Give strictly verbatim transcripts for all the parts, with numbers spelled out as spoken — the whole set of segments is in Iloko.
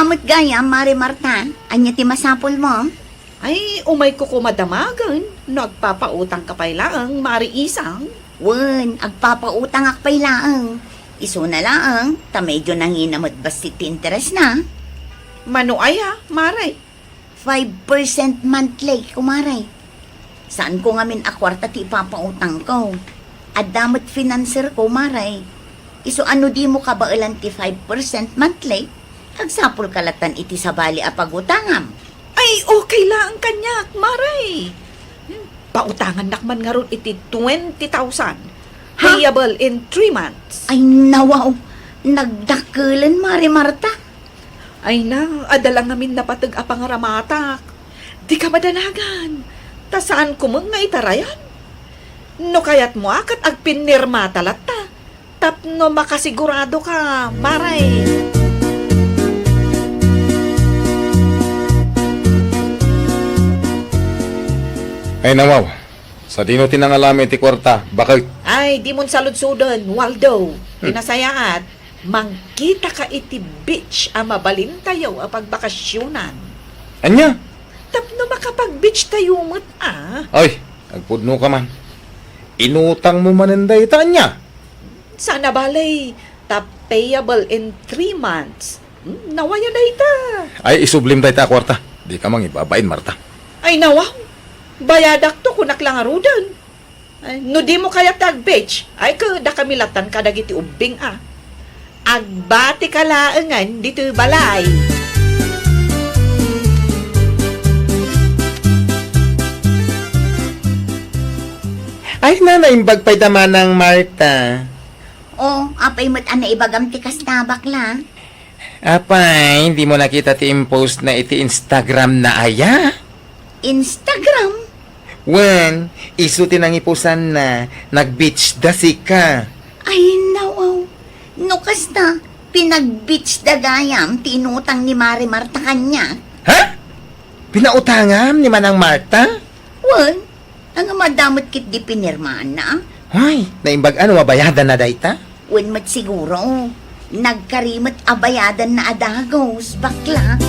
Met gayam, Mare Marta, ania ti masapulmo? Ay, umayko koma damagen no agpapautangka pay laeng, Mare Isang. Wen, agpapautangak pay laeng. Isuna laeng, ta medyo nangina met bassit ti interesna. Mano aya, Mare? Five percent monthly, kumare. Saanko ngamin a kuarta ti ipapautangko. Adda met financerko, mare. Isu a no dimo kabaelan ti five percent monthly, agsapulka lattan iti sabali a pagutangam. Ay, okay laeng kaniak, mare. Hmm, pautangannak man ngarud iti twenty thousand. Ha? Payable in three months. Ay, nawaw. Nagdakkelen, Mare Marta. Ay na, adda la ngamin napateg a pangaramatak. Dika madanagan, ta saanko met nga itarayan. No kayatmo a ket agpinirmata latta, tapno makasiguradoka, mare. Ay, nawaw. Sadino ti nangalam iti kuarta, baket? Ay, dimon saludsoden, Waldo. Hmm. Ti nasayaat, mangkitaka iti beach a mabalintayo a pagbakasionan. Ania? Tapno makapag-beach tayo met, ah. Ay, agpudnoka man. Inutangmo manen dayta, ania? Saan a bale, ta payable in three months. Hmm, nawayan dayta. Ay, isublim dayta a kuarta. Dika mangibabain, Marta. Ay, nawaw. Bayadakto, kunak la ngaruden. Ay, no dimo kayat ti ag-beach, ay, ket dakami lattan kadagiti ubbing a. Agbatika laengen ditoy balay. Ay, na, naimbag pay da manang Marta. O, apay met a naibagam ti kasta, bakla? Apay, dimo nakita ti impost na iti Instagram na aya? Instagram? Wen, isu ti nangipusanna, nag-beach da sika. Ay, nawaw. No kasta, pinag-beach da gayam ti inutang ni Mare Marta kaniak. Ha? Pinautangam ni Manang Marta? Wen, nga madamot ket di pinirmaanna. Ay, naimbag a no mabayadanna dayta? Wen met siguro. Nagkari met a bayadanna a dagus, bakla.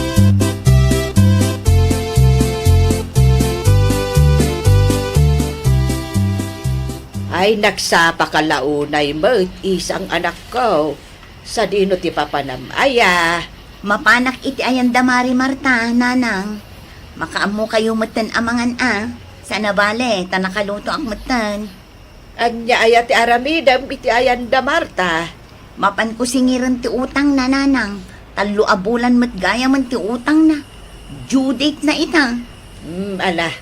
Ay, nagsapaka la unay met, isang anakko. Sadino ti papanam aya? Mapanak iti ayan da Mare Marta, nanang. Makaammokayo metten a mangan a. Saan a bale, ta nakalutoak metten. Ania aya ti aramidem iti ayan da Marta? Mapanko singiren ti utangna, nanang. Tallo a bulan met gayamen ti utangna. Due date na ita. Hmm, ala,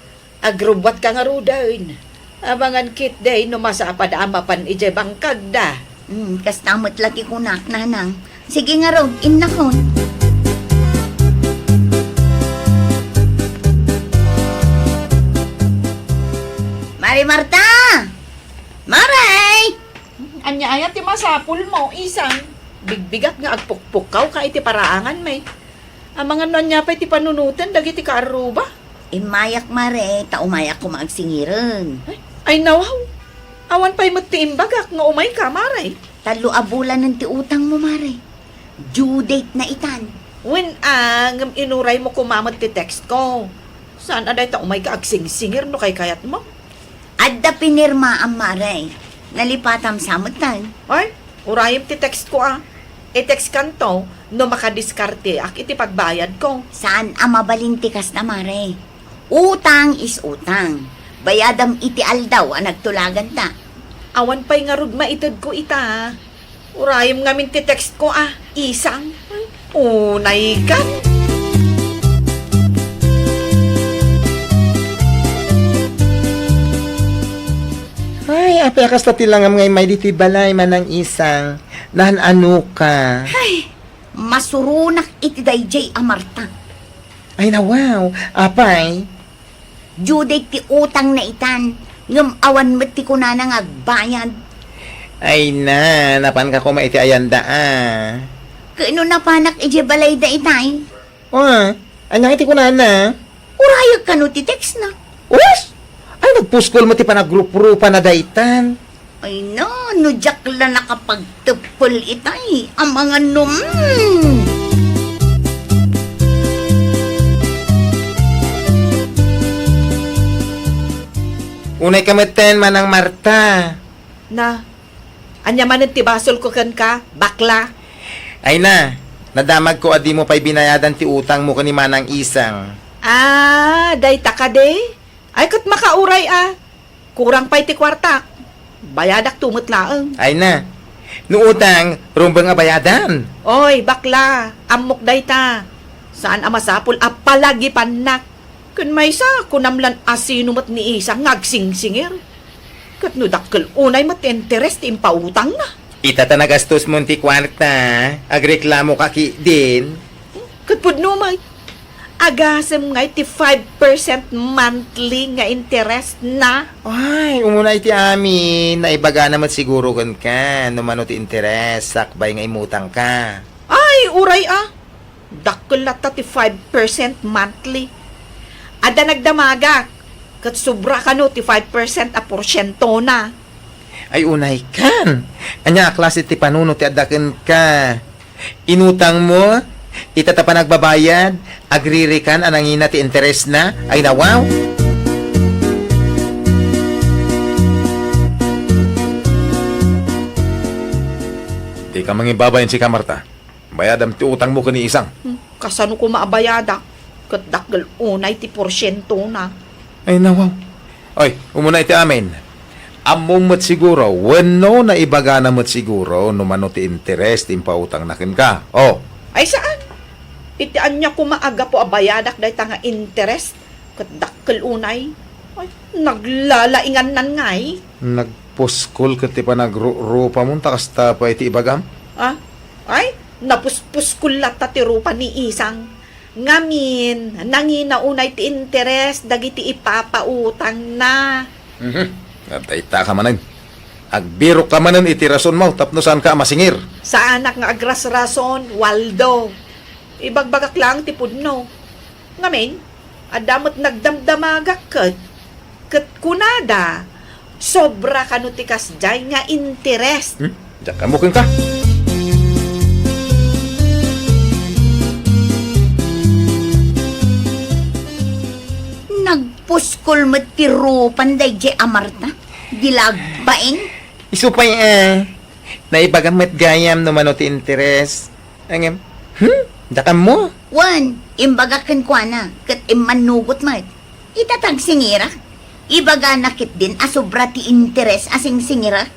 agrubbuatka ngaruden. Amangan ketdi no masapad a mapan idiay bangkagda. Hmm, kasta met la ti kunak, nanang. Sige ngarud, innakon. Mare Marta! Mare! Ania aya ti masapulmo, isang? Bigbigak nga agpukpukkawka iti paraanganmi. Amangan no ania pay ti panunoten dagiti kaarruba? Immayak, mare, ta umayak koma agsingiren. Ay, ay, nawaw. Awan pay met ti imbagak nga umayka, mare. Tallo a bulanen ti utangmo, mare. Due date na itan. Wen a, ngem inuraymo koma met ti text ko. Saan a dayta umayka agsingsingir no kaykayatmo? Adda pinirmaam, mare. Nalipatam sa metten. Ay, urayem ti text ko a. I-text kanto no makadiskarteak iti pagbayadko. Saan a mabalin ti kasta, mare. Utang is utang. Bayadam iti aldaw a nagtulaganta. Awan pay ngarud maitedko ita. Urayem ngamin ti text ko a, isang. Unay kan. Ay, apay a kasta ti langam nga immay ditoy balay, manang isang. Naan-ano ka? Ay, masuronak iti daydiay a Marta. Ay, nawaw. Apay? Due date ti utangna itan, ngem awan met ti kunana nga agbayad. Ay na, napanka koma iti ayanda a. Ket no napanak idiay balayda itay? Ah, ania ti kunana? Urayek kano ti textna. Uy! Ay, nagpuskol met ti panagruprupana daytan. Ay na, no diak la nakapagteppel itay, amangan no, mm. Unayka metten, Manang Marta. Na, ania manen ti basolko kenka, bakla? Ay na, nadamagko a dimo pay binayadan ti utangmo ken ni Manang Isang. Ah, dayta kadi? Ay, ket makauray a. Kurang pay ti kuartak. Bayadakto met laeng. Ay na. No utang, rumbeng a bayadan. Oy, bakla, ammok dayta. Saan a masapul a palagipannak. Ken maysa, kunam lan a sino met ni Isang nga agsingsingir. Ket no dakkel unay met ti interes ti impautangna. Ita ta nagastos mon ti kuarta, agreklamo ka ki din. Ket pudno met. Agasem ngay ti five percent monthly nga interest na. Ay, umuna iti amin, naibagana met siguro kenka no mano ti interes sakbay nga immutangka. Ay, uray a. Dakkel latta ti five percent monthly. Adda nagdamagak, ket sobra kano ti five percent a porsientona. Ay, unay kan. Ania a klase ti panunot ti adda kenka? Inutangmo, ita ta panagbabayad, agririkan a nangina ti interesna? Ay, nawaw! Dika mangibabain, sika, Marta. Bayadam ti utangmo ken ni Isang. Hmm, kasano koma a bayadak? Ket dakkel unay ti porsientona. Ay, nawaw. Oy, umuna iti amin. Ammom met siguro, wenno naibagana met siguro no mano ti interes ti impautangna kenka. Oh. Ay, saan? Iti ania koma a gapu a bayadak dayta nga interes? Ket dakkel unay. Ay, naglalaingannan ngay. Nagpuskol ket ti panagru-rupamon ta kasta pay ti ibagam? Ah? Ay, napuspuskol latta ti rupa ni Isang. Ngamin, nangina unay ti interes dagiti ipapautangna. Mhm. Dayta ka manen. Agbirok ka manen iti rasonmo tapno saanka a masingir. Saanak nga agrasrason, Waldo. Ibagbagak laeng ti pudno. Ngamin, adda met nagdamdamagak ket, ket kunada, sobra kano ti kasdiay nga interes. Hmm? Diak ammo kenka. Nagpuskol met ti rupan daydiay a Marta. Di la agbain. Isu pay, eh. Naibagam met gayam no mano ti interes. Ngem, hmm? Diak ammo? Wen, imbagak kenkuana, ket immannugot met. Ita ta agsingirak. Ibagana ketdin a sobra ti interes a singsingirak.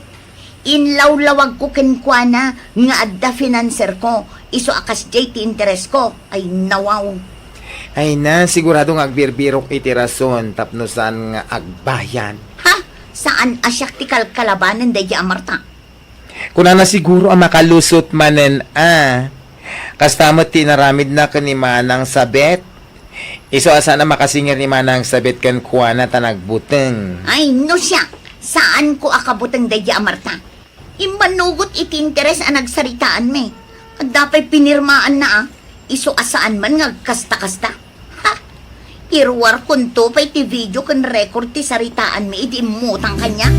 Inlawlawagko kenkuana nga adda finanserko, isu a kasdiay ti interesko. Ay, nawaw. Ay na, sigurado nga agbirbirok iti rason tapno saan nga agbayad. Ha? Saan a siak ti kalkalabanen daydiay a Marta? Kunana siguro a makalusot manen a. Kasta met ti inaramidna ken ni Manang Sabet. Isu a saan a makasingir ni Manang Sabet kenkuana ta nagbuteng. Ay, no siak, saanko a kabuteng daydiay a Marta. Immannugot iti interes a nagsaritaanmi. Adda pay pinirmaanna a. Isu a saan man nga agkasta-kasta. Ha? Iruarkonto pay ti video ken record ti saritaanmi idi immutang kaniak.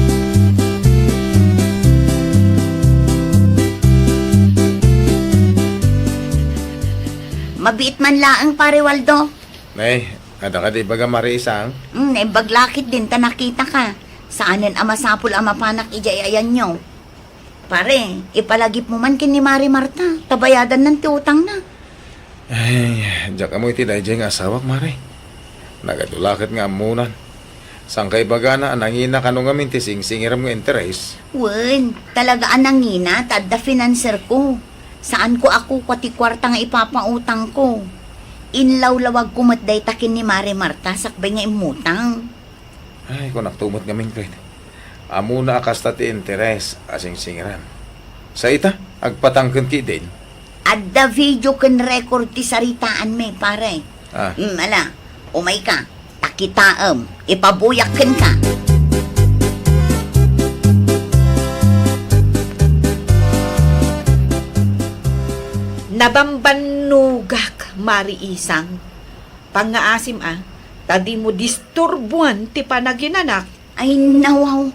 Mabiit man laeng, Pare Waldo. Nay, adda kadi ibaga, Mare Isang? Hmm, naimbag la ketdin ta nakitaka. Saanen a masapul a mapanak idiay ayanyo. Pare, ipalagipmo man ken ni Mare Marta, ta bayadannan ti utangna. Ay, diak ammo iti daydiay nga asawak, Mare. Nagadu la ket nga ammonan. Saan ka ibagana a nangina kano ngamin ti singsingirem nga interes? Wen, talaga a nangina ta adda finanserko. Saanko a kukua ti kuarta nga ipapautangko. Inlawlawagko met dayta ken ni Mare Marta sakbay nga immutang. Ay, kunakto met ngamin ket. Ammona a kasta ti interes a singsingiran. Sa ita, agpatangken ketdin. Adda video ken record ti saritaanmi, pare. Ah. Hmm, ala, umayka, ta kitaem, ipabuyak kenka. Nabambannogak, Mare Isang. Pangngaasim a, ta dimo disturboan ti panaginanak. Ay, nawaw.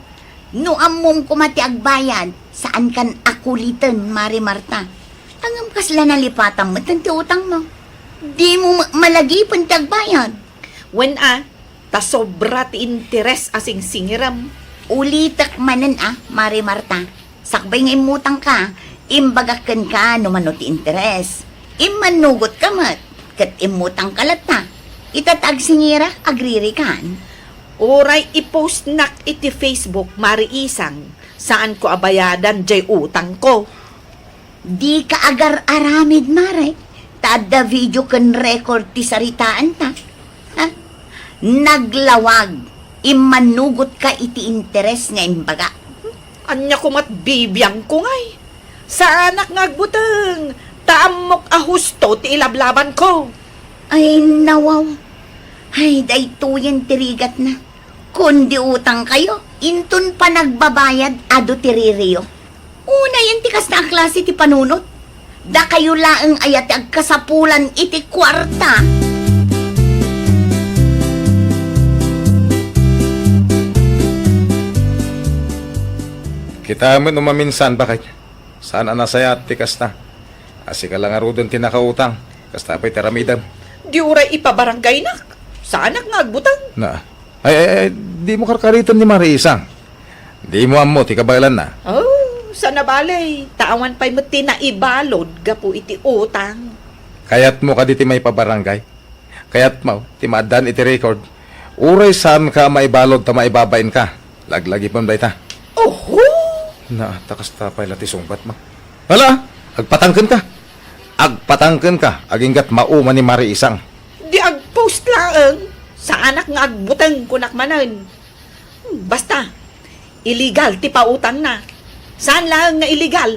No ammom koma ti agbayad, saankan a kuliten, Mare Marta. Ngem kasla nalipatam met ti utangmo. Dimo ma-, malagipen ti agbayad. Wen a, ta sobra ti interes a singsingirem. Ulitek manen a, Mare Marta. Sakbay nga immutangka, imbagak kenka no mano ti interes. Immannugotka met, ket immutangka latta. Ita ta agsingira, agririkan. Uray i-postnak iti Facebook, Mare Isang, saanko a bayadan jay utangko. Dika agar-aramid, Mare, ta adda video ken record ti saritaanta. Ha? Naglawag, immannugotka iti interes nga imbaga. Ania komat bibiangko ngay? Saanak nga agbuteng, ta ammok a husto ti ilablabanko. Ay, nawaw. Ay, daytoyen ti rigatna. Kundi utangkayo, inton panagbabayad adu ti ririyo. Unayen ti kasta a klase ti panunot. Dakayo laeng aya ti agkasapulan iti kuarta. Kita met no maminsan, baket. Saan a nasayaat ti kasta. A sika la ngaruden ti nakautang. Kasta pay ti aramidem. Di uray ipabarangaynak. Saanak nga agbuteng. Na. Ay, ay, ay, dimo karkariten ni Mare Isang. Dimo ammo ti kabaelanna. Oh, sana bale. Ta awan pay met ti naibalud gapu iti utang. Kayatmo kadi ti maipabarangay? Kayatmo ti maaddaan iti record? Uray saanka a maibalud ta maibabainka, laglagipem dayta. Oho! Na, ta kasta pay la ti sungbatmo. Hala, agpatangkenka. Agpatangkenka, aginggat mauma ni Mare Isang. Di agpost laeng, saanak nga agbuteng kunak manen. Basta, illegal ti pautangna. Saan laeng nga illegal?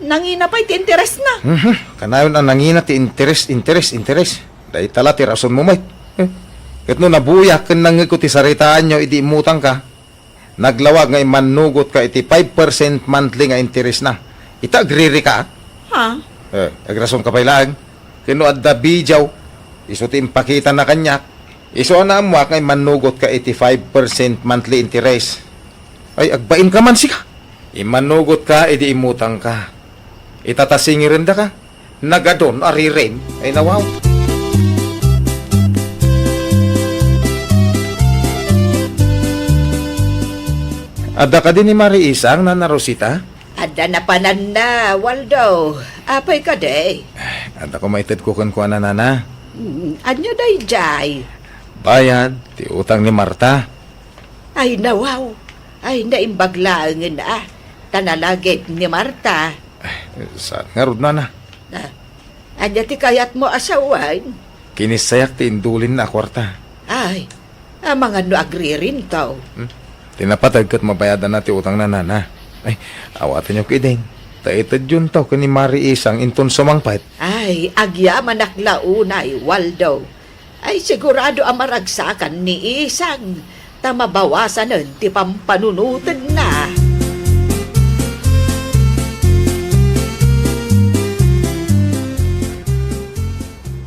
Nangina pay ti interesna. Mhm. Kanayon a nangina ti interes, interes, interes. Dayta la ti rasonmo met. Eh. Ket no nabuyak ken nangngegko ti saritaanyo idi immutangka, naglawag nga immannugotka iti five percent monthly nga interesna. Ita agririka? Ha? Eh, agrasonka pay laeng. Ken no adda video, isu ti impakitana kaniak. Isu a naammoak nga immannugotka iti five percent monthly interest. Ay, agbainka man sika. Immannugotka idi immutangka. Ita ta singirendaka. Nagadun a ririm. Ay, nawaw. Adda kadi ni Mare Isang, Nana Rosita? Adda napananna, Waldo. Apay kadi? Adda ko maitedko kenkuana, Nana. Hmm, ania daydiay? Bayad ti utang ni Marta. Ay, nawaw. Ay, naimbag laengen a. Ta nalagip ni Marta. Saan ngarud, Nana? Ah, ania ti kayatmo a sawen? Kinissayak ti indulinna a kuarta. Ay, amangan no agririnto. Hmm? Ti napateg ket mabayadanna ti utangna, Nana. Ay, awatenyo ketdin. Ta itedyonto ken ni Mare Isang inton sumangpet. Ay, agyamanak la unay, Waldo. Ay, sigurado a maragsakan ni Isang, ta mabawasanen ti pampanunotenna.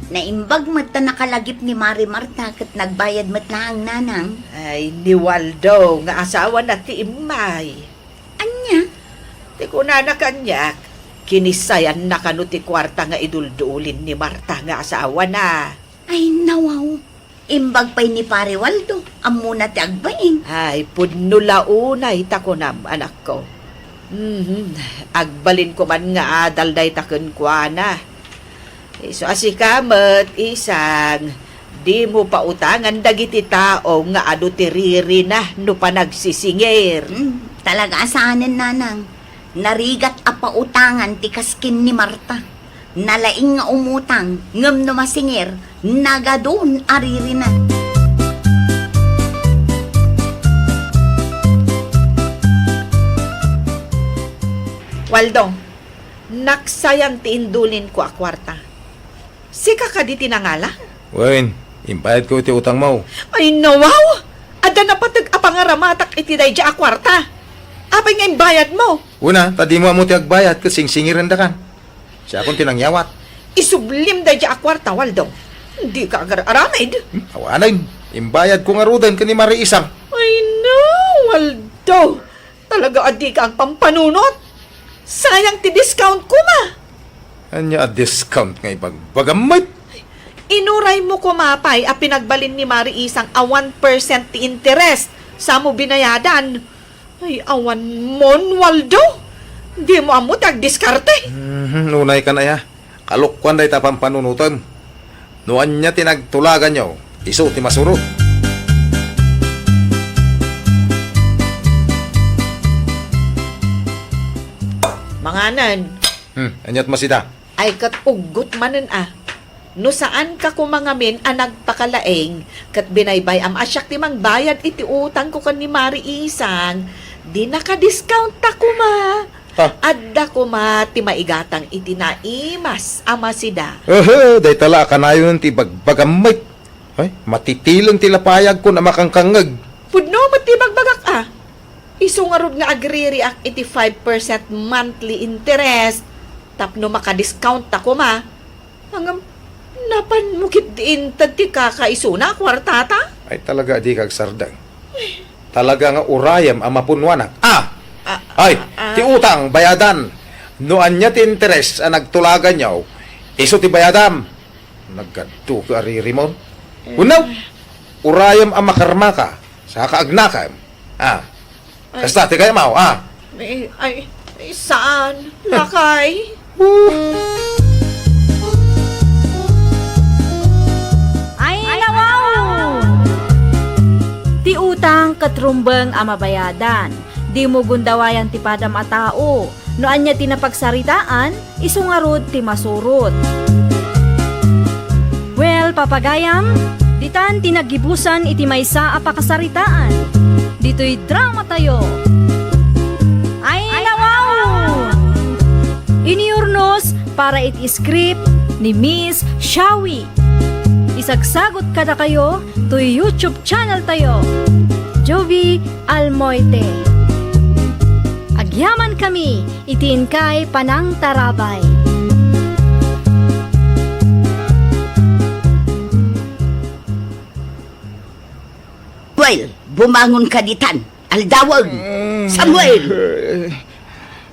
Naimbag met ta nakalagip ni Mare Marta ket nagbayad met laeng, Nanang. Ay, ni Waldo nga asawana ti immay. Ania? Ti kunana kaniak, kinissayanna kano ti kuarta nga iduldulin ni Marta nga asawana. Ay, nawaw. Imbag pay ni Pare Waldo, ammona ti agbain. Ay, pudno la unay ta kunam, anakko. Mhm. Agbalinko man nga adal dayta kenkuana. Isu a sika met, Isang, dimo pautangan dagiti tao nga adu ti ririna no panagsisingir. Hmm, talaga a saanen, Nanang. Narigat a pautangan ti kaskin ni Marta. Nalaing nga umutang, ngem no masingir, nagadun a ririna. Waldo, naksayan ti indulinko a kuarta. Sika kadi ti nangalang? Wen, imbayadko iti utangmo. Ay, nawaw! Adda napateg a pangaramatak iti daydiay a kuarta. Apay nga imbayadmo? Una, ta dimo ammo ti agbayad ket singsingirendakan. Siakon ti nangyawat. Isublim daydiay a kuarta, Waldo. Dika agar-aramid. Hmm, awanen. Imbayadko ngaruden ken ni Mare Isang. Ay, no, Waldo. Talaga a dika agpampanunot. Sayang ti discount koma. Ania a discount nga ibagbagam met? Inuraymo koma pay a pinagbalin ni Mari Isang a one percent ti interest samo binayadan. Ay, awan mon, Waldo. Dimo ammo ti agdiskarte. Mhm, nunay kan aya. Kalokuan dayta pampanunotem. No ania ti nagtulaganyo, isu ti masurot. Manganen. Hmm, aniat masida? Ay, ket uggot manen a. No saanka koma ngamin a nagpakalaing, ket binaybay-am a siak ti mangbayad iti utangko ken ni Mari Isang, di nakadiscountta koma. Ha? Adda koma ti maigatang iti naimas a masida. Ehe, dayta la a kanayon ti bagbagam met. Ay, matitileng ti lapayagkon a makangkangngeg. Pudno met ti bagbagak a. Isu ngarud nga agririak iti five percent monthly interest tapno makadiscountta koma. Ngem, napanmo ketdi inted ti kakaisuna a kuartata? Ay, talaga a dika agsardeng. Talaga nga urayem a mapunnoanak. Ah! Ah, Ay, ah, ah. Ti utang, bayadan. No ania ti interes a nagtulaganyo, isu ti bayadam. Naggaddo ka, Ririmon. Eh. Unaw, urayem a makarmaka, saka agnakem. Ah, Ay. Kasta ti kayamaw, ah. Ay, ay, ay, saan? Lakay? Ay, nawaw! Ti utang ket rumbeng a mabayadan. Dimo gundawayan ti padam a tao. No ania ti napagsaritaan, isu ngarud ti masurot. Well, papagayam, ditan ti naggibusan iti maysa a pakasaritaan. Ditoy dramatayo. Ay, nawaw! Iniurnos para iti script ni Miss Shawi. Isagsagot kadakayo toy YouTube channel tayo, Jovie Almoite. Agyamankami iti inkay panangtarabay. Samuel, bumangonka ditan. Aldawen. Mm. Samuel!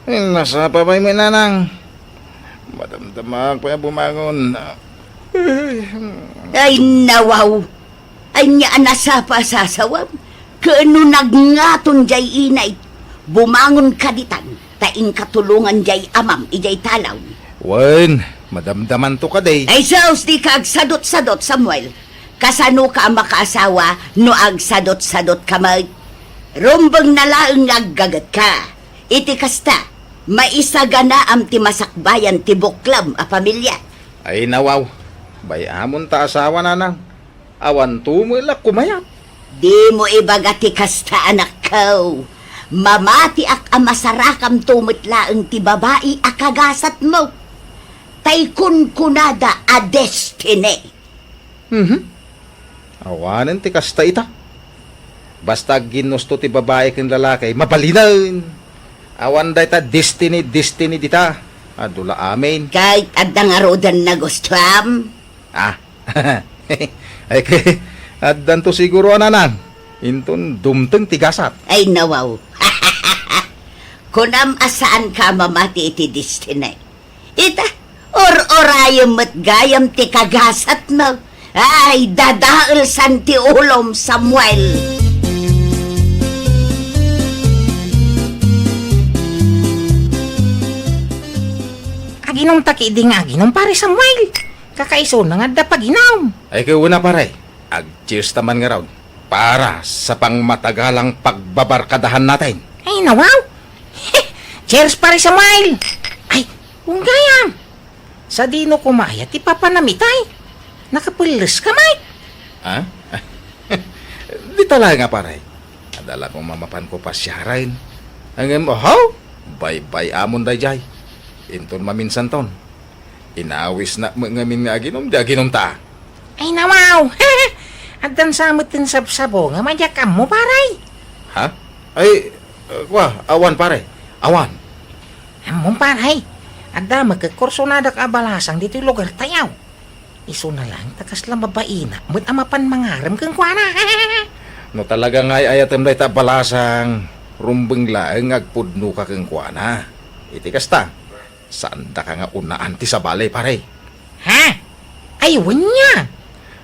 Eh, nasapa pay met, nanang? Madamdamaak pay a bumangon. Ay, nawaw. Ania a nasapa a sasawam? Ken no nagngaton jay inay, bumangonka ditan, ta inka tulongan jay amam idiay talaw. Wen, madamdamanto kadi. Ay sus, dika agsadutsadut, Samuel. Kasanoka a makaasawa no agsadutsadutka met? Rumbengna laeng nga aggagetka. Iti kasta, maisaganaam ti masakbayan ti buklem a pamilia. Ay, nawaw. Bay-amon ta asawa, nanang. Awanto met la kumayat. Dimo ibaga ti kasta, anakko. Mamatiak a masarakamto met laeng ti babai a kagasatmo. Tay kunkunada a destiny. Mhm. Awanen ti kasta ita. Basta agginnusto ti babai ken lalaki, mabalinen. Awan dayta destiny, destiny dita. Adu la amin. Ket adda ngaruden nagustuam? Ah. Ay, ke, addanto siguro a nanang. Inton dumteng ti gasat. Ay, nawaw. Kunam a saanka a mamati iti destiny. Ita, ur-urayem met gayam ti kagasatmo. Ay, dadaelsan ti ulom, Samuel. Aginumta ketdi nga aginum, Pare Samuel. Kakaisuna nga adda paginum. Ay, kayuna, pare. Ag-cheers ta man ngarud para sa pangmatagalang pagbabarkadahan natin. Ay, nawaw! Cheers, Pare Samuel! Ay, unggayam! Sadino koma aya ti papanam itay? Nakapelles ka, Mike? Ha? Dita laeng a, pare. Adda la koma mapanko pasiaren. Ngem, oho! Baybay-amon daydiay. Inton maminsanton. Inawisna met ngamin nga aginum, di aginumta. Ay, nawaw! Addan sa met ti sabsabo nga madiak ammo, pare. Ha? Ay, uh, kwa, awan, pare. Awan. Ammom, pare. Adda met ket kursonadak a balasang ditoy lugar tayo. Isuna laeng ta kasla mabaina met a mapan mangarem kenkuana. No talaga nga ay-ayatem dayta a balasang, rumbeng laeng nga agpudnoka kenkuana. Iti kasta, saandaka nga unaan ti sabali, pare. Ha? Ay, wen nia.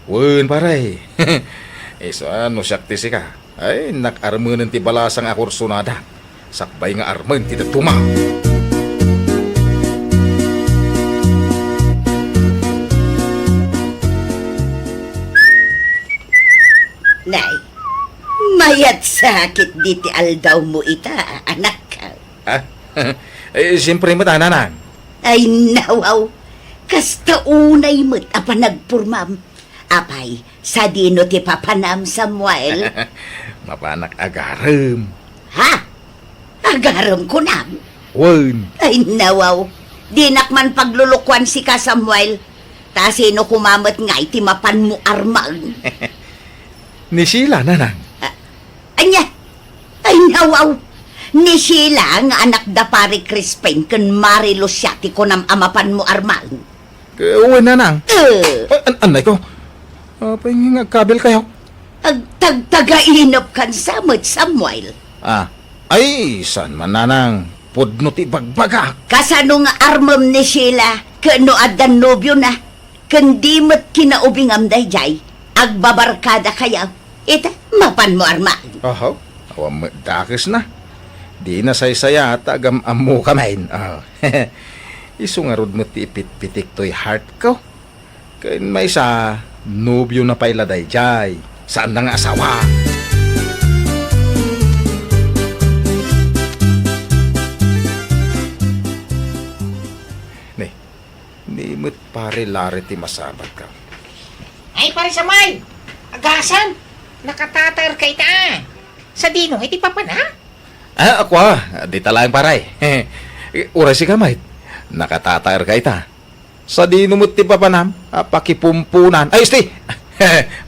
Wen, pare. Isu a, no siak ti sika, ay, innak armenen ti balasang a kursunada. Sakbay nga armen ti dadduma. Nay, mayat sakit diti aldawmo ita, anak. Ha? Eh, siyempre met, nanang. Ay, nawaw. Kasta unay met a panagpurmam. Apay, sadino ti papanam, Samuel? Mapanak agarem. Ha? Agarem kunam? Wen. Ay, nawaw. Dinak man paglulukuan sika, Samuel. Ta sino koma met ngay ti mapanmo armang? Ni Sheila, nanang. Ah, ania? Ay, nawaw. Ni Sheila nga anak da Pari Crispin ken Mari Lucia ti kunam a mapanmo armang. Wen, nanang. Eh. Ay, an-, annay ko. Apay nga agkabil kayo? Agtagtagainep kan sa met, Samuel. Ah, ay, saan man, nanang? Pudno ti bagbagak. Kasano nga armem ni Sheila ken no addan nobiona? Ken di met kinaubingam daydiay, agbabarkada kayo. Ita, mapanmo armang. Oho, awan met dakesna. Di nasaysayat ta agam-ammo kamin. Oh. Isu ngarud met ti ipitpitik toy heart ko. Ken maysa, nobio na pay la daydiay. Saan na nga asawa. Ni, ni met Pare Larry ti masabat ka. Ay, Pare Samuel! Agasam! Nakatataer ka ita, ah. Sadino iti papanam? Ah, ako, ah. Dita laeng, pare. Uray sika met. Nakatataer ka ita. Sadino met ti papanam? Ah, pakipumpunan. Ay, esti!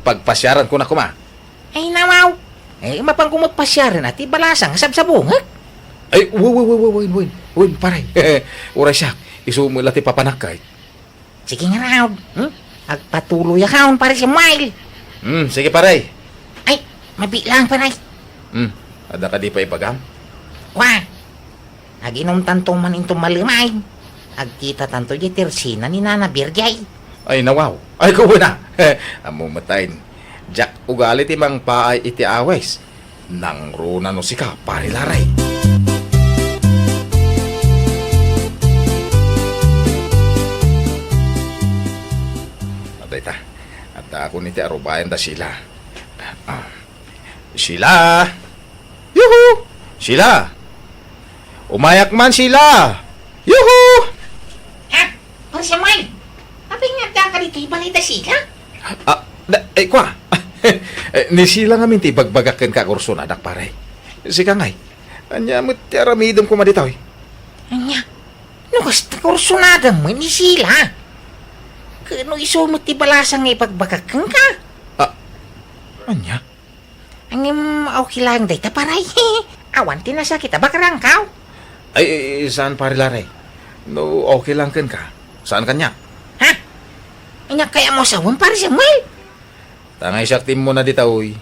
Pagpasiaran ko na kuma. Ay, nawaw. Eh, mapan ko met pasiaren, ati balasang sabsabungek. Ay, wen, wen, wen, wen, wen, wen. Wen, pare. Uray siak, isu met la ti papanak kay. Sige ngarud, hmm? Agpatuloyak, Pare Samuel. Hmm, sige, pare. Ay, mabiit lang, pare. Hmm, adda kadi pay ibagam? Wa, aginumtanto man inton malemay. Agkitatanto diay tersina ni Nana Birgay. Ay, nawaw. Ay, kubo na. Ammo met ay. Diak ugali ti mangpaay iti awis. Nangruna no sika, Pare Larry. Adda ita. Addaakon iti arubayan da Sheila. Ah. Sheila! Yuhu! Sheila! Umayak man, Sheila! Yuhu! Ha? Pare Samuel! Apay nga adda ka ditoy balay da Sheila? Ah, da, eh, kwa? Eh, ni Sheila ngamin ti ibagbagak kenka a kursunadak, pare. Sika ngay, ania met ti aramidem koma ditoy? Ania? No kasta, kursunadam met ni Sheila. Ken no isu met ti balasang nga ibagbagak kenka. Ah, ania? Ngem okay lang dayta, pare. Awan ti nasakit a bakrangkaw. Ay, ay, saan, Pare Larry. No okay lang kenka, saan kaniak? Ha? Ania kayatmo a sawen, Pare Samuel? Ta ngay siak ti immuna ditoy,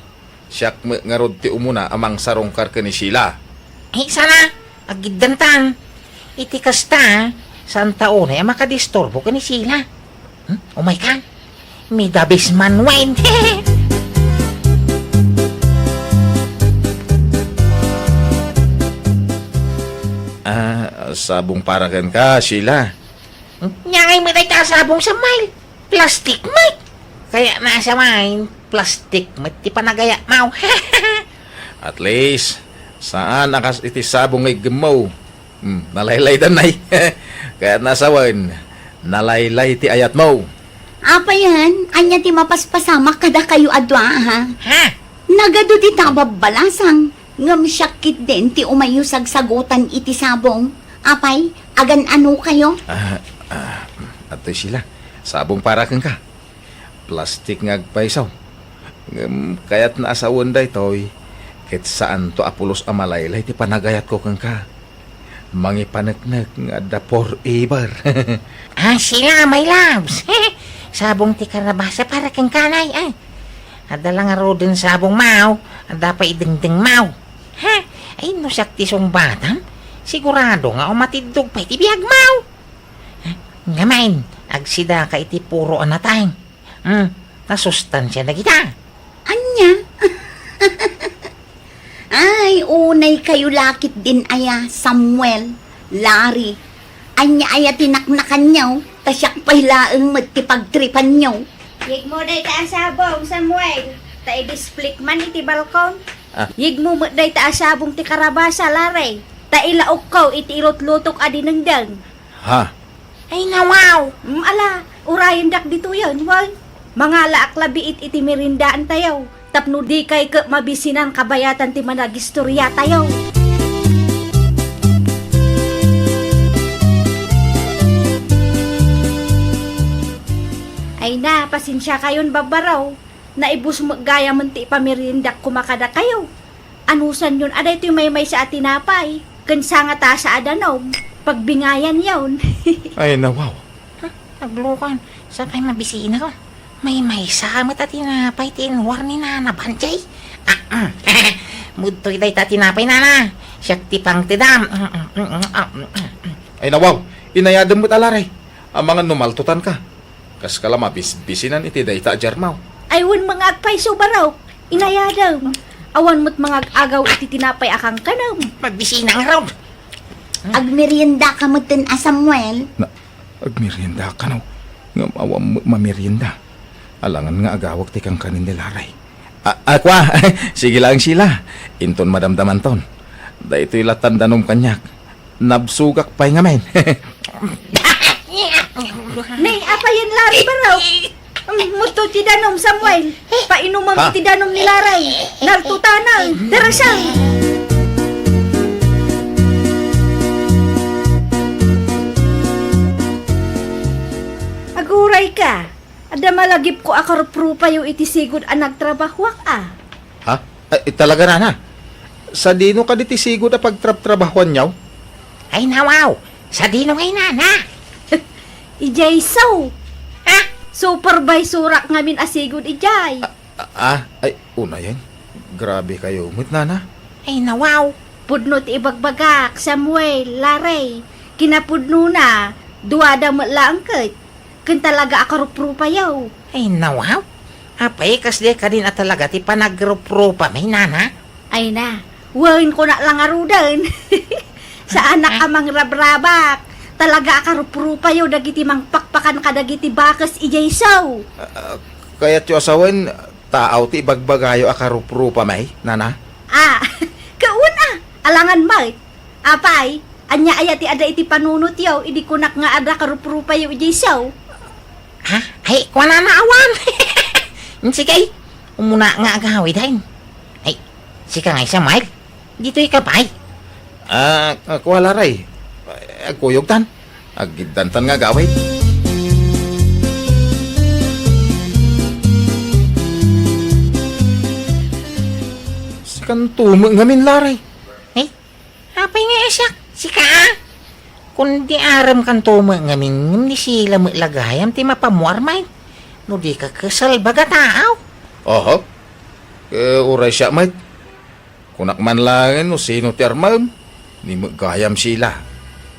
siak met ngarud ti umuna a mangsarungkar ken ni Sheila. Ay, sana, agiddantan. Iti kasta, saanta unay a makadisturbo ken ni Sheila. Hmm? Umaykan? May dabis man wine. Ah, sabong para kenka, Sheila. Nia ngay met dayta a sabong, Samuel? Plastik met. Kayatna a sawen, plastik met ti panagayatmo. At least, saan a kas iti sabong nga iggemmo. Hmm, nalaylaydan, nay. Kayatna a sawen, nalaylay ti ayatmo. Apayen, ania ti mapaspasamak kadakayo a dua, ha? Ha? Nagadu dita a babbalasang, ngem siak ketdin ti umayyo sagsagutan iti sabong. Apay, agan-ano kayo? Ah, ah, adtoy Sheila, sabong para kenka. Plastik nga agpayso. Ngem kayatna a sawen daytoy, ket saanto a pulos a malaylay ti panagayatko kenka. Mangipaneknek nga adda forever. Ah, Sheila, my loves. Sabong ti karabasa para kenka, nay, ay. Adda la ngaruden sabongmo, adda pay dengdengmo. Ha? Ay, no siak ti sungbatam, sigurado nga umatiddog pay ti biagmo. Ngamin, agsidaka iti puro a nateng. Hmm, nasustansia dagita. Ania? Ay, unay kayo lakit din aya, Samuel, Larry. Ania aya ti naknakanyo, ta siak pay laeng met ti pagtripanyo. Yigmo dayta a sabong, Samuel, ta i-display man iti balkon. Ah. Yigmo met dayta a sabong ti karabasa, Larry, ta ilaokko iti ilutlutok a dinengdeng. Ha? Ay, nawaw! Mm, ala, urayendak ditoyen, wen. Mangalaak labiit iti merindaantayo, tapno dikay ket mabisinan kabayatan ti managistoriatayo. Ay na, pasensiakayon, babbaraw. Naibus met gayamen ti ipameriendak koma kadakayo. Anusanyon a daytoy maymaysa a tinapay ken sangatasa a danum, pagbingayanyon. Ay, nawaw. Hmm, naglukan. Sa pay mabisina ko? Maymaysa met a tinapay ti inruar ni Nana Banjay. Ah, mm. Mudtoy dayta a tinapay, Nana. Siak ti pangtedam. Mm, mm, mm, ah, mm, mm, mm. Ay, nawaw. Inayadem met a, Larry. Amangan no maltutan ka. Kas kala mabisbisinan iti dayta a jarmaw. Ay, wen, mangagpayso, baro. Inayadem. Awan met mangag-agaw iti tinapay a kankanam. Magbisina ngarud. Agmerienda ka metten a, Samuel. Na, agmerienda ka, no? Ngem awan met mamerienda. Alangan nga agawag ti kankanin ni Larry. A, a, kua, sige laeng, Sheila. Inton madamdamanton. Daytoy lattan danum kaniak. Nabsogak pay ngamin. Nay, apayen, Larry, baro? Mm, mudto ti danum, Samuel. Painumam Ha? iti danum ni Larry. Naltutanan. Darasang. Aguray ka. Adda malagipko a karuprupayo iti sigud a nagtrabahuak a. Ha? Ay, talaga, Nana? Sadino kadi ti sigud a pagtrabtrabahuanyo? Ay, nawaw! Sadino ngay, Nana? Idiay so. Ha? Supervisorak ngamin a sigud idiay. A, a, ay, unayen. Grabe kayo met, Nana. Ay, nawaw! Pudno ti ibagbagak, Samuel, Larry. Kinapudnona, duada met laeng ket. Ken talaga a karuprupayo. Ay, nawaw. Apay, kasdiay kadin a talaga ti panagruprupami, Nana? Ay na, wen, kunak la ngaruden. Saanak a mangrabrabak. Talaga a karuprupayo dagiti mangpakpakan kadagiti bakes idiay so. Ah, kayatyo a sawen, taaw ti ibagbagayo a karuprupami, Nana? Ah, kaun a, alangan met. Apay, ania aya ti adda iti panunotyo idi kunak nga adda karuprupayo idiay so? Ha? Ay, kuana na awan. Sige, umuna nga agawiden. Ay, sika nga, Samuel. Ditoy ka pay. Ah, ah, kua, Larry. Agkuyogtan. Aggiddantan nga agawid. Sikanto met ngamin, Larry. Ay, Apay nga siak, sika a? Kundi arem kanto met ngamin ngem ni Sheila met la gayam ti mapamuar met. No di ka ket salbag a taaw. Oho. Eh, uray siak met. Kunak man laeng no sino ti armem. Ni met gayam Sheila.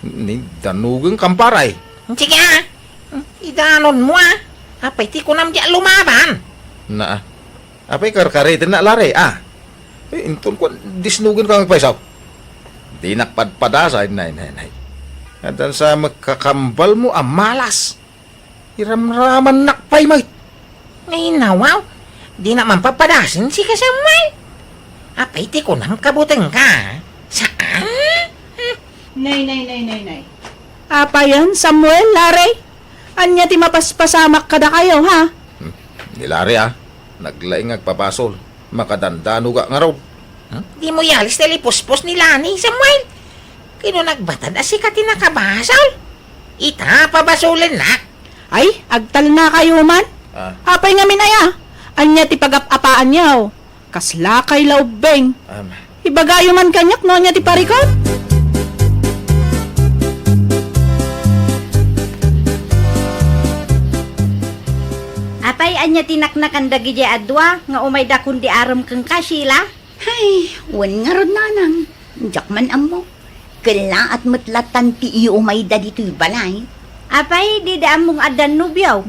Ni danugen kamparay. Sige a. Idanonmo a. Apay ti kunam di a lumaban? Naa. Apay karkaritenna, Larry, a? Eh, inton kuan, disnugen ka nga agpayso. Dinak padpadasay, nay, nay, nay. Addan sa met kakambalmo a malas. Iramramannak pay met. Nay, nawaw. Dinak man padpadasen, sika, Samuel. Apay ti kunam, kabutengka? Saan? Hmm. Nay, nay, nay, nay, nay. Apayen, Samuel, Larry? Ania ti mapaspasamak kadakayo, ha? Hmm. Ni Larry, a. Naglaing nga agpabasol. Makadandanogak ngarud. Hmm? Dimo iyalis ti lipuspos ni Lani, Samuel. Ket no nagbatad a sika ti nakabasol. Ita, pabasolennak. Ay, agtalnakayo man. Ah. Apay ngamin aya? Ania ti pagap-apaanyo? Kaslakay la ubbing. Am. Ibagayo man kaniak no ania ti parikut. Apay, ania ti naknakan dagidiay a dua nga umayda kundi arem kenka, Sheila? Hay, wen ngarud, nanang. Diak man ammo. Kellaat met latan ti iumayda ditoy balay. Apay, dida ammong addan nobio?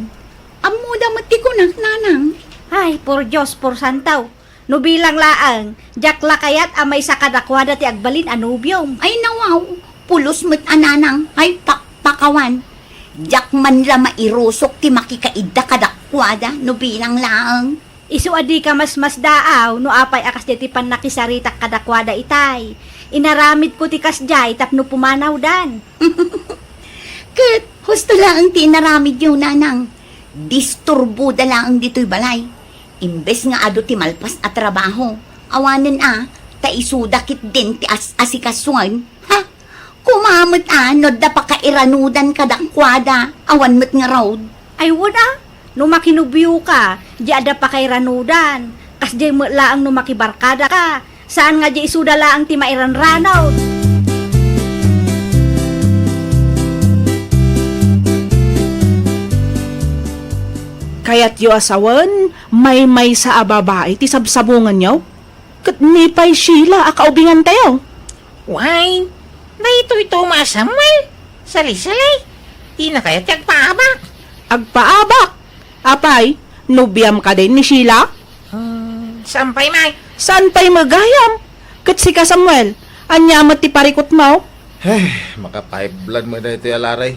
Ammoda met ti kunak, nanang. Ay, por Dios, por santo. No bilang laeng, diak la kayat a maysa kadakuada ti agbalin a nobiom. Ay, nawaw, pulos met a nanang. Ay, pakpakawan. Diak man la mairusok ti makikaidda kadakuada no bilang laeng. Isu a dika masmasdaaw no apay a kasdiay ti pannakisaritak kadakuada itay. Inaramidko ti kasdiay tapno pumanawdan. Ket husto laeng ti inaramidyo, nanang. Disturboda laeng ditoy balay. Imbes nga adu ti malpas a trabaho, awanen a, ta isuda ketdin ti as-asikasuan. Ha? Kuma met a, no adda pakairanudan kadakuada, awan met ngarud. Ay, wen a, no makinubioka, di adda pakairanudan. Kasdiay met laeng no makibarkadaka. Saan nga di isuda laeng ti mairanranaw. Kayatyo a sawen, maymaysa a babai ti sabsabunganyo? Ket ni pay Sheila a kaubingantayo? Wen, daytoy to, Samuel. Sali-sali. Dina kayat ti agpaabak. Agpaabak? Apay, nobiam kadi ni Sheila? Hmm, saan pay may? Saan pay met gayam? Ket sika, Samuel, ania met ti parikutmo? Ay, maka-five blood met daytoy a Laray.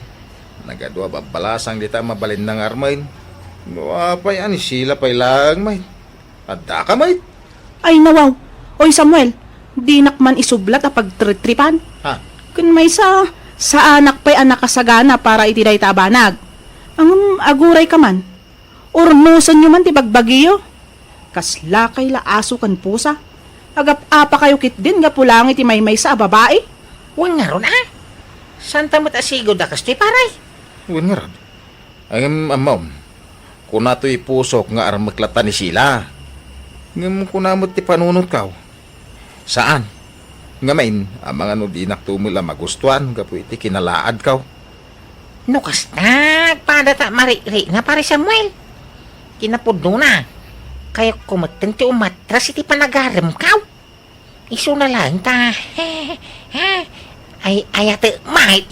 Nagadu a babbalasang dita a mabalinna nga armen. No apay a ni Sheila pay laeng met. Addaka met. Ay, nawaw. Oy, Samuel, dinak man isublat a pagtritripan. Ha? Ken maysa, saanak pay a nakasagana para iti dayta a banag. Ngem aguray ka man. Urnosenyo man ti bagbagiyo. Kasla kay la aso ken pusa. Agap-apakayo ketdin gapu laeng iti maymaysa a babai. Wen ngarud a? Santa met a sigud a kastoy, pare? Wen ngarud. Ngem ammom, kuna toy pusok nga armek latta ni Sheila. Ngem kuna met ti panunotko, saan. Ngamin, amangan no dinakto met la magustuan gapu iti kinalaadko. No kasta, agpada ta maririkna, pare Samuel. Kinapudnona, kayatko metten ti umatras iti panagaremko. Isuna laeng ta, ay, ayatek met.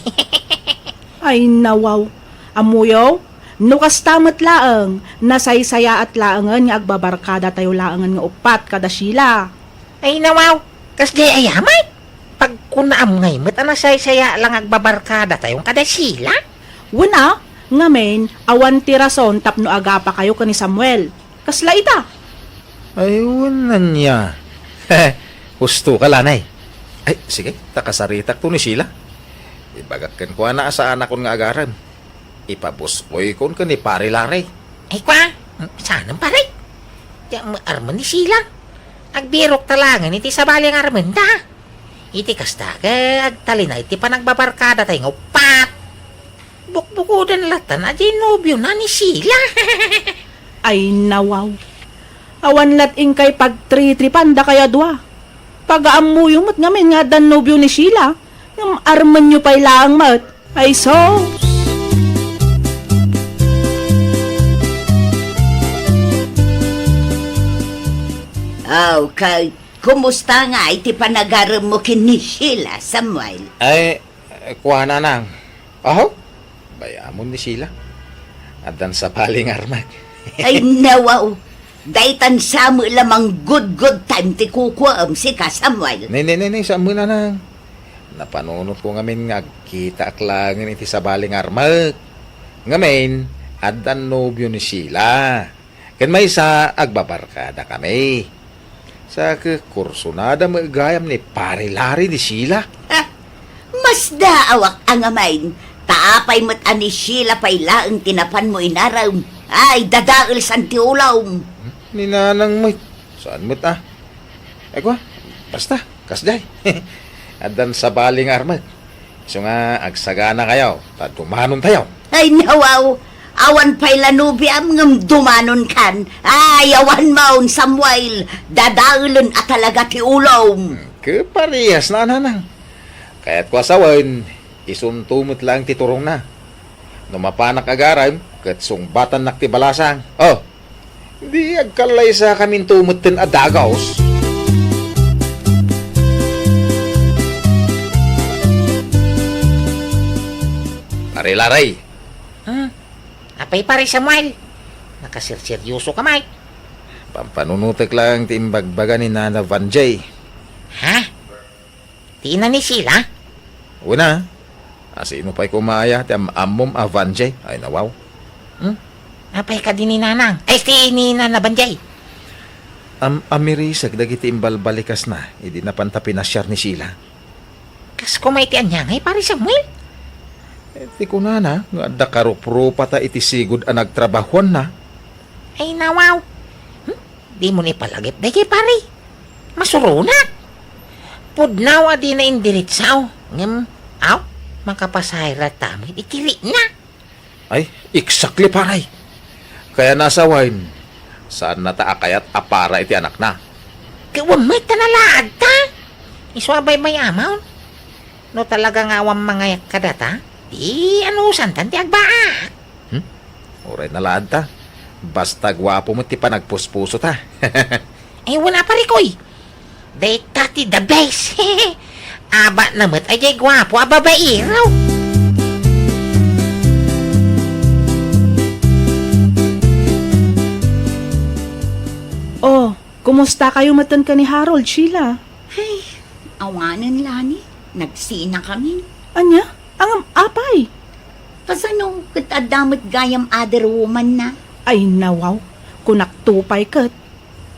Ay, nawaw. Ammoyo, no kasta met laeng, nasaysayaat laengen nga agbabarkadatayo laengen nga uppat kada Sheila. Ay, nawaw, kasdiay aya met? Pagkunaam ngay met a nasaysaya la nga agbabarkadatayo kada Sheila? Wen a, ngamin, awan ti rason tapno agapakayo ken ni Samuel. Kasla ita? Ay, wen ania. Husto ka, lanay. Ay, sige, ta kasaritakto ni Sheila. Ibagak kenkuana a saanakon nga agarem. Ipabus-oykon ken ni Pare Larry. Ay, kua? Saanen, pare? Diak met armen ni Sheila. Agbirokta laengen iti sabali nga armenta. Iti kasta, ket agtalinaed ti panagbabarkadatayo nga uppat. Bukbukoden lattan a diay nobiona ni Sheila. Ay, nawaw. Awan lat inkay pagtritripan dakayo a dua. Pagaammoyo met ngamin nga addan nobio ni Sheila, ngem armenyo pay laeng met. Ay, sus! Aw, kay, kumusta ngay ti panagaremmo ken ni Sheila, Samuel? Ay, kuana, nang. Aho? Bay-amon ni Sheila. Addan sabali nga armek. Ay, nawaw. Daytan sa met la manggood-good time ti kukuam, sika, Samuel. Nay, nay, nay, nay, saan met, nanang. Napanunotko ngamin nga agkitaak laengen iti sabali nga armek. Ngamin, addan nobio ni Sheila. Ken maysa, agbabarkadakami. Sa ket kursonada met gayam ni Pare Larry ni Sheila. Ah, masdaawak a ngamin, ta apay met a ni Sheila pay laeng ti napanmo inarem. Ay, dadaelsan ti ulom. Ni nanang met, saan met a? Ay, kua, basta, kasdiay. Addan sabali nga armek. Isu nga agsaganakayo, ta dumanontayo. Ay, nawaw, awan pay la nobiam ngem dumanonkan. Ay, awan maon, Samuel, dadaelen a talaga ti ulom. Hmm, ket parehas na, nanang. Kayatko a sawen, isunto met laeng ti turongna. No mapanak agarem, ket sungbatannak ti balasang. Oh, di agkallaysakaminto metten a dagaos. Pare Larry. Hmm? Apay, Pare Samuel? Nakaserseryoso ka, Mike. Pampanunotek lang ti imbagbaga ni Nana Vanjay. Ha? Ti ina ni Sheila? Una, asino pay koma aya ti am-ammom a Vanjay? Ay, nawaw. Hmm? Apay kadi ni Nanang? Ay, ti ni Nana Vanjay. Am-, amirisek dagiti imbalbalikasna idi napanta pinasiar ni Sheila. Kas koma iti ania ngay, Pare Samuel? Eh, ti kunana nga adda karuprupata iti sigud a nagtrabahoanna. Ay, nawaw. Hmm? Dimo ni palagip dayjay, pare. Masuronak. Pudno a dina indiretsaw. Ngem, aw, makapasahir latta met iti rikna. Ay, exactly, pare. Kayatna a sawen, saanna ta a kayat a para iti anakna. Ket wen met ta nalaadta. Isu a baybay-amon. No talaga nga awan mangayak kadata, di anusantan ti agbaak. Hmm? Uray nalaadta. Basta guapo met ti panagpuspusota. Ay, wen a, pare koy. Dayta ti the best. Abana met a diay guapo a babaero. Oh, kumustakayo metten ken ni Harold, Sheila? Ay, awanen, Lani. Nagsinakamin. Ania? Ngem apay? Kasano ket adda met gayam other woman na? Ay, nawaw. Kunakto pay ket.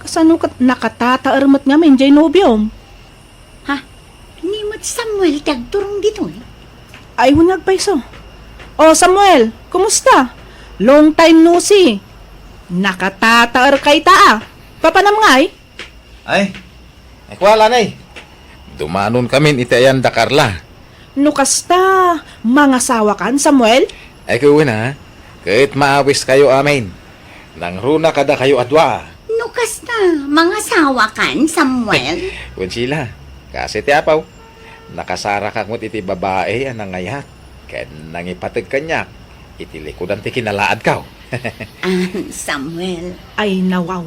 Kasano ket nakatataer met ngamin diay nobiom? Ha? Ni met Samuel ti agturong ditoy? Ay, wen nga agpayso. Oh, Samuel, kumusta? Long time no see. Nakatataerka ita a. Papanam ngay? Ay, ay, kua, Lani. Dumanonkamin iti ayan da Carla. No kasta, mangasawakan, Samuel? Ay, wen a, ket maawiskayo amin. Nangruna kadakayo a dua. No kasta, mangasawakan, Samuel? Wen, Sheila, kas iti apaw, nakasarakak met iti babai a nangayat ken nangipateg kaniak iti likudan ti kinalaadko. Ah, Samuel. Ay, nawaw.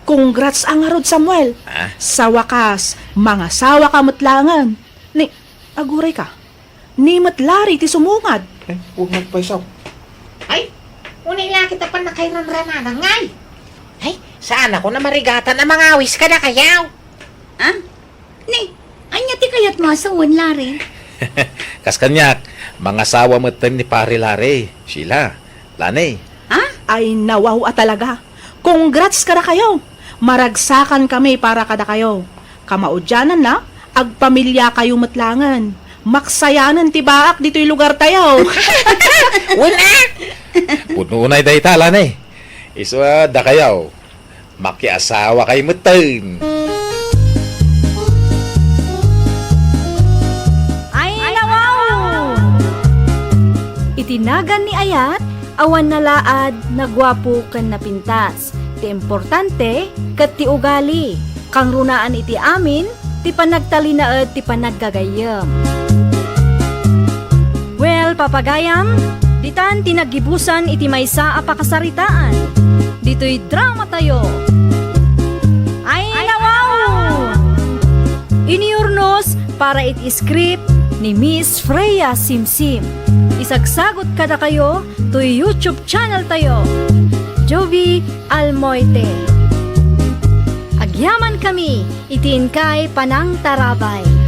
Congrats a ngarud, Samuel. Ah? Sa wakas, mangasawaka met laengen. Ni, aguray ka. Ni met Larry ti sumungad. Ay, wen nga agpayso. Ay, unay la kita pannakairanrananan ngay. Ay, saanakon a marigatan a mangawis kadakayo. Ah? Ni, ania ti kayatmo a sawen, Larry? Kas kaniak, mangasawa metten ni Pare Larry, Sheila, Lani. Ha? Ay, nawaw a talaga. Congrats kadakayo. Maragsakan kami para kadakayo. Kamaudiananna, agpamiliakayo met laengen. Maksayanen ti baak ditoy lugartayo. Wen a! Pudno unay dayta, Lani. Isu a dakayo. Makiasawakay metten. Ay, nawaw! Iti nagan ni ayat, awan nalaad, naguapo ken napintas. Ti importante, ket ti ugali. Kangrunaan iti amin, ti panagtalinaed ti panaggagayyem. Well, papagayam, ditan ti naggibusan iti maysa a pakasaritaan. Ditoy dramatayo. Ay, nawaw! Iniurnos para iti script ni Miss Freya Simsim. Isagsagot kadakayo toy YouTube channel tayo, Jovi Almoite. Agyaman kami iti inkay panangtarabay.